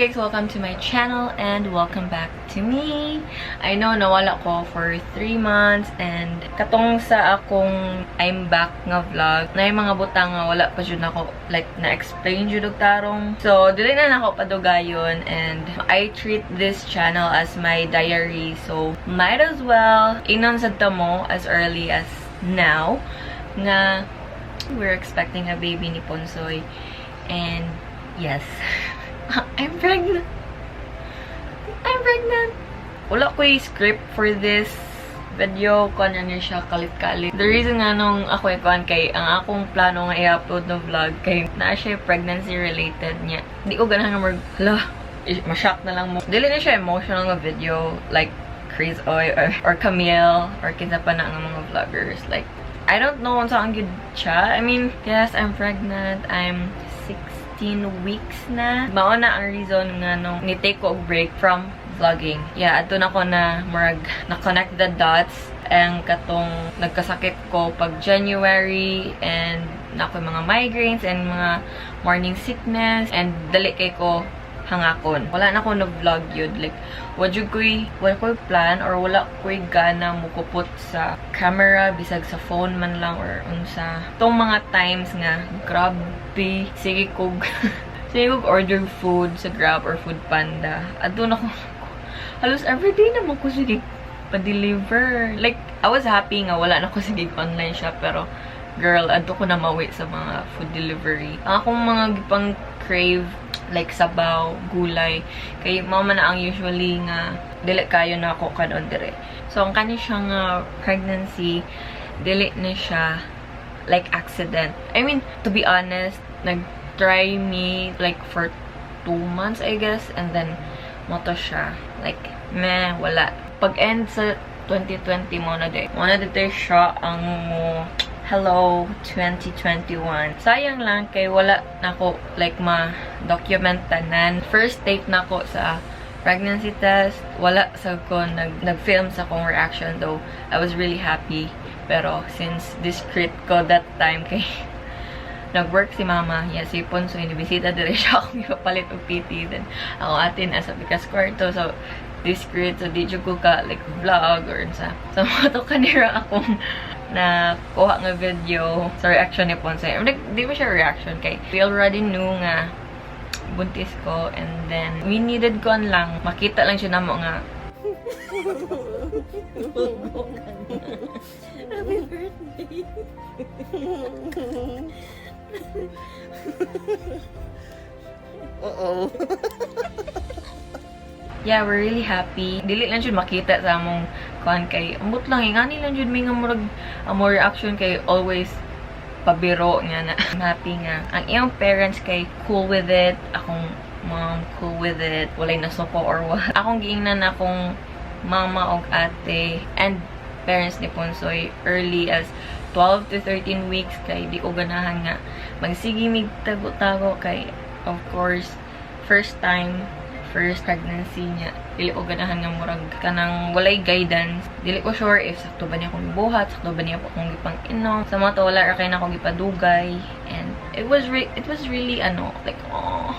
Cupcakes! Welcome to my channel and welcome back to me! I know nawala ko for 3 months and katong sa akong I'm back nga vlog, naay mga butang nga wala pa jud nako like na-explain jud og tarong. So, dili na nako padugayon and I treat this channel as my diary. So, might as well ingnon sad ta mo as early as now nga we're expecting a baby ni Ponsoy. And yes, I'm pregnant. I'm pregnant. Wala ko'y script for this video. Kuan niya siya kalit-kalit. The reason nga nung ako kuan kay ang akong plano nga i-upload na vlog kay naa siya pregnancy related niya. Di ko ganahan nga mag hala, ma-shock na lang mo. Dili na siya emotional nga video like Chris Oy or Camille or kinsa pa na nga mga vloggers. Like, I don't know unsa ang gyud siya. I mean, yes, I'm pregnant. I'm 16 weeks na. Mao na ang reason nga nung ni-take ko og break from vlogging. Yeah, adto na ko na murag na-connect the dots ang katong nagkasakit ko pag January and naa koy mga migraines and mga morning sickness and dali kay ko hangakon. Wala na ko nag-vlog yun. Like, wala ko'y plan or wala ko'y gana mukupot sa camera, bisag sa phone man lang or unsa. Tong mga times nga, grabe, sige kog order food sa Grab or Food Panda. Adto na ko, halos everyday naman ko sige pa-deliver. Like, I was happy nga wala na ko sige online shop, pero girl, adto ko na mawi sa mga food delivery. Ang akong mga gipang crave like sabaw, gulay. Kay mao man na ang usually nga dili kayo na ako kanon dire. So ang kani siya nga pregnancy, dili na siya like accident. I mean, to be honest, nag-try me like for 2 months, I guess, and then mao to siya. Like, meh, wala. Pag end sa 2020 mao na diay. Mao na dito siya ang mo hello 2021. Sayang lang kay wala nako like ma-document tanan. First take nako sa pregnancy test, wala sa ko nag-film sa akong reaction, though I was really happy. Pero since discreet ko that time kay nag-work si mama, yeah, si Ponso, inibisita dire siya akong ipapalit og PT. Then, ako ate nasa pikas kwarto, so discreet, so di jud ko ka like vlog or sa. So, mao to kanira akong na kuha nga video sa reaction ni Ponce. Like, di ba siya reaction kay we already knew nga buntis ko and then we needed ko lang makita lang siya namo nga Happy birthday. Uh-oh. Yeah, we're really happy. Dili lang jud makita sa among kuan kay ambot lang ingani lang jud mi nga murag amo reaction kay always pabiro nga na. I'm happy nga ang iyang parents kay cool with it, akong mom cool with it, walay nasuko or what. Akong giingnan akong mama og ate and parents ni Ponsoy early as 12 to 13 weeks kay di ko ganahan nga magsige mig tago-tago kay of course first time, first pregnancy niya, dili ko ganahan nga murag kanang walay guidance. Dili ko sure if sakto ba niya akong gibuhat, sakto ba niya akong gipang inom. Sa mga to, wala ra kay na akong gipadugay and it was really ano, like, oh,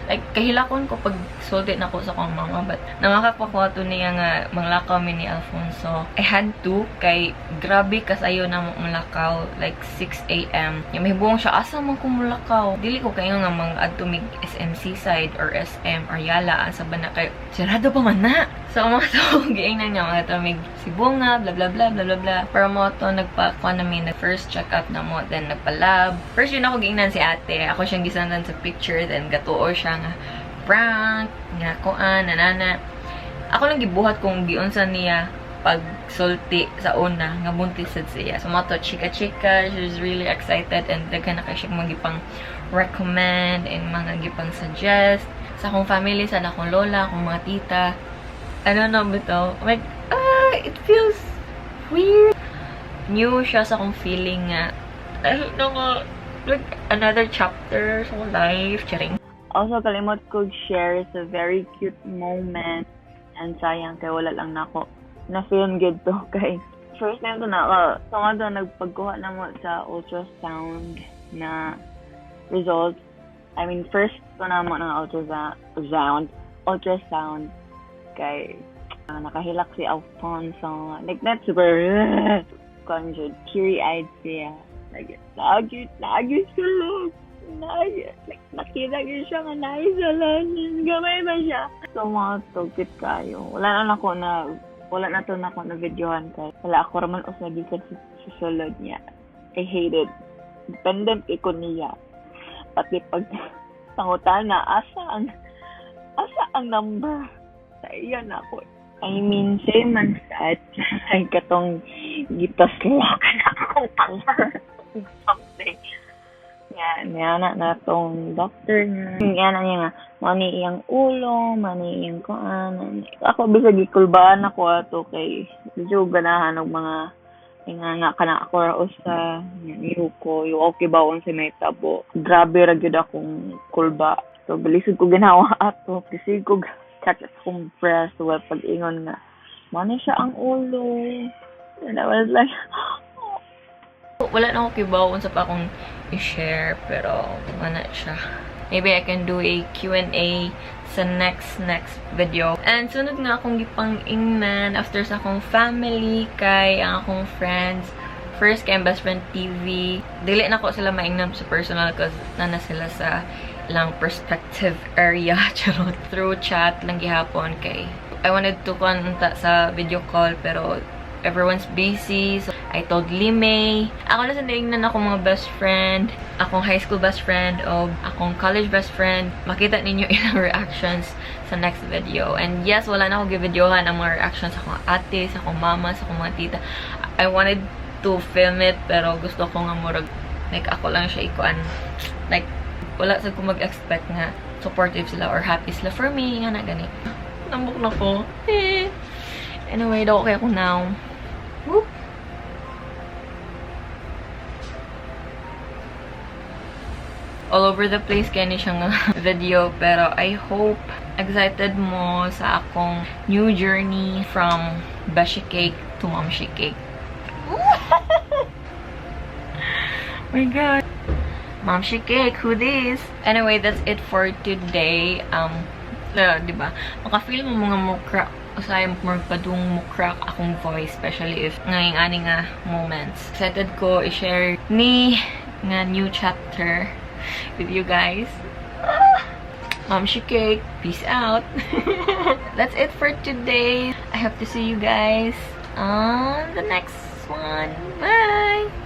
like kahilakon ko pag sulti nako sa akong mama, but namakapakuha to niya nga manglakaw mi ni Alfonso. I had to kay grabe kasayo na mo mulakaw, like 6 a.m. Yung mahibuong siya, asa man ko mulakaw? Dili ko kayo nga mang adto mig SMC side or SM or Yala, asa ba na kay sarado pa man na. So mga to giingnan niya mga to mig Sibonga, blah blah blah blah blah blah. Pero mao to nagpa kuha namin nag first check up na mo, then nagpa-lab. First yun ako giingnan si ate. Ako siyang gisandan sa picture, then gatuo siya nga prank nga kuan nanana. Ako lang gibuhat kung giunsa niya pagsulti sa una nga buntis sad siya. So mao to chika-chika, she's really excited and daghan na kay siya mga gipang recommend and mga gipang suggest sa akong family, sa akong lola, akong mga tita. I don't know bitaw. Like, ah, it feels weird. New siya sa akong feeling nga, I don't know nga, like, another chapter sa akong life. Charing. Also, kalimot ko share sa very cute moment and sayang kay wala lang nako na film gid to kay first time to na ako. So nga to nagpagkuha na mo sa ultrasound na results. I mean, first to na mo ng ultrasound kay nakahilak si Alfonso. Like, that's super conjured, teary-eyed siya. Like, naagit sila. Naagit. Like, nakita ko siya nga naagit sila. Gamay ba siya? So, mga to, cute kayo. Wala na to na ako na videohan kay. Wala ako raman usa gikan sa sulod niya. I hate it. Dependent ko niya. Pati pag pangutana, asa ang number? Sa iya na ako. I mean, same man sad. Ay, katong gitaslok na akong power. Something. Nga, niya na na tong doctor nga. Nga na niya nga, mani iyang ulo, mani iyang kuan. Ako, bisag gikulbaan ako ato kay, medyo ganahan og mga nga nga kana ako ra usa niyo ko yung okay ba sa may tabo. Grabe ra gyud akong kulba, so balisod ko ginawa ato kasi ko catch akong breath well pag ingon nga mani siya ang ulo and I was like Wala na ako kibaw unsa pa akong i-share, pero wala siya. Maybe I can do a Q&A sa next next video. And sunod nga akong gipang-ingnan after sa akong family kay ang akong friends. First kay ang Best Friend TV. Dili na ko sila maingnan sa personal cause nana sila sa ilang perspective area. Charot. Through chat lang gihapon kay I wanted to konta sa video call pero everyone's busy. So, I told Limay. Ako na sa naingnan ako mga best friend, akong high school best friend, o akong college best friend. Makita ninyo ilang reactions sa next video. And yes, wala na akong videohan ang mga reactions sa akong ate, sa akong mama, sa akong mga tita. I wanted to film it, pero gusto ko nga murag, like, ako lang siya ikuan. Like, wala sa ko mag-expect nga supportive sila or happy sila for me. Nga na gani. Nambok na ko. Eh. Anyway, daw okay ako now. Whoop. All over the place kaya ni siya nga video. Pero I hope excited mo sa akong new journey from Beshi Cake to Momshi Cake. My God. Momshi Cake, who this? Anyway, that's it for today. Di ba? Maka-feel mo mga mukra usay more padung mo crack akong voice, especially if ngayong ani nga moments. Excited ko i-share ni nga new chapter with you guys. Momshi Cake, peace out. That's it for today. I hope to see you guys on the next one. Bye!